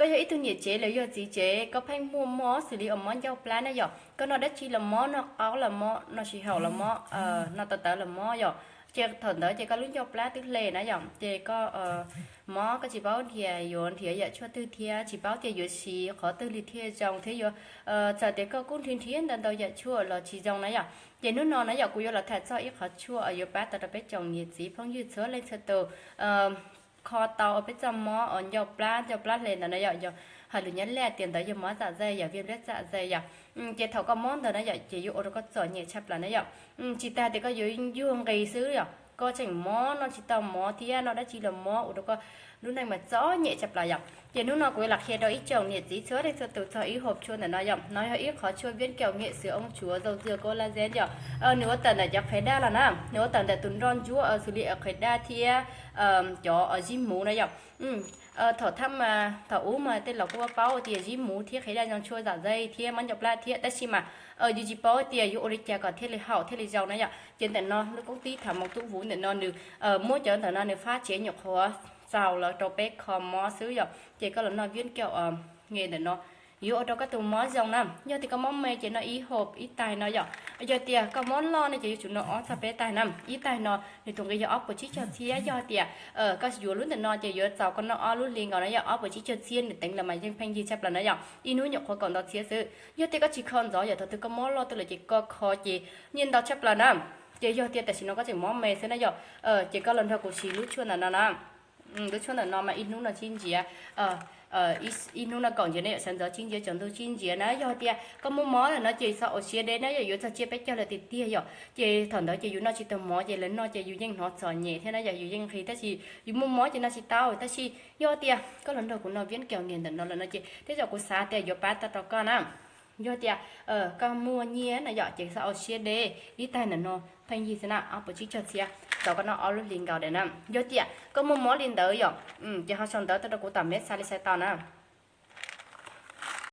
Koj yog ib tug niam tsev los yog txiv tsev, koj pheej muaj mob xws li uas mob ncauj plab na yom, koj noj dab tsi los mob, noj qaub los mob, noj sij hawm los mob, noj tawv tawv los mob yom, ces thaum ntawd ces koj lub ncauj plab twb hle na yom, ces koj mob koj tsis paub tias yuav nrhiav yam tshuaj twg thiab tsis paub tias yuav siv qhov twg li thiaj zoo thiab yuav, txawm tias koj kuj nrhiav nrhiav ntau ntau yam tshuaj los tsis zoo na yom. Ces hnub no na yom kuv yuav los tham txog ib qhov tshuaj uas yuav pab tau rau peb tsoom niam txiv phooj ywg txhua leej txhua tus kho tau peb txoj mob uas ncauj plab, ncauj plab hle ntawd na yom, yog hais lus Nyab Laj tias ntawd yog mob dạ dày yom, viêm loét dạ dày yom. Ces thaum koj mob ntawd na yom ces yuav ua rau koj txom nyem tshaj plaws na yom. Tsis tas tias koj yuav yuag nqis xwb yom, koj tseem mob, noj tsis tau mov thiab noj dab tsi los mob ua rau koj lub neej mas txom nyem tshaj plaws yom. Ces hnub no kuv yuav los qhia rau ib tsoom niam txiv txhua leej txhua tus txog ib hộp tshuaj ntawm no yom. No yog ib qhov tshuaj viết kẹo nghệ sĩ ông chúa dầu dừa collagen yom. Nws ua tawm ntawm cov qhiav daj los na, nws ua tawm ntawm tus nroj ntsuab xws li qhiav daj thiab cov zib muv na yom. Thaum thab mas thaum ub mas tej laus kuj paub tias zib muv thiab qhiav daj zoo tshuaj dạ dày thiab mob ncauj plab thiab, tab sis mas yus tsis paub tias yuav ua li cas kom thiaj li haum thiaj li zoo na yom. Ces ntawm no lub koob tib tham mos tub vuv ntawm no nws muab cov ntawm no nws phát triển nyuam qhuav txaus los rau peb kho mob xwb yom. Ces koj los noj viết kẹo nghệ ntawm no yuav ua rau koj tus mob zoo na. Yog tias koj mob me ces noj ib hộp ib tais no yom. Yog tias koj mob loj ne ces yuav tsum noj ob txog peb tais na. Ib tais no nws tus nqi yog ob puas tsib caug txhiab, yog tias koj yuav lub ntawm no ces yuav txaus koj noj ob lub hli nkaus na yom. Ob puas tsib caug txhiab nws teev los mas yeej pheej yig tshaj plaws na yom, ib hnub nyuam qhuav kaum ntau txhiab xwb. Yog tias koj tsis kho ntxov yom, thaum twg koj mob loj twg lawm ces koj kho ces nyiaj ntau tshaj plaws na. Ces yog tias tam sim no koj tseem mob me xwb na yom, ces koj los nrog kuv siv lub tshuaj ntawm no na. Lub tshuaj ntawm no mas ib hnub no tsib ntsiav, ib hnub no kaum ntsiav na yom, sawv ntxov tsib ntsiav, tsaus ntuj tsib ntsiav na. Yog tias koj muaj mob lawm no ces xav ua siab deb na yom, yuav txog tsiab peb caug lawm tiag tiag yom. Ces thaum ntawd ces yus noj tsis tau mov ces lawv noj ces yus yeej hnov txom nyem thiab na yom, yus yeej nqhis, tab sis yus muaj mob ces noj tsis tau. Tab sis yog tias koj los nrog kuv noj viết kẹo nghệ ntawm no lawm no ces tej zaum kuv xav tias yuav pab tau rau koj na. Yog tias koj muaj nyiaj na yom ces xav ua siab deb, ib tais ntawm no pheej yig xwb na, ob puas tsib caug txhiab, txaus koj noj ob lub hli nkaus lawm na. Yog tias koj muaj mob li ntawd yom, ces ho sau ntawv tuaj rau kuv tom message li saib tau na.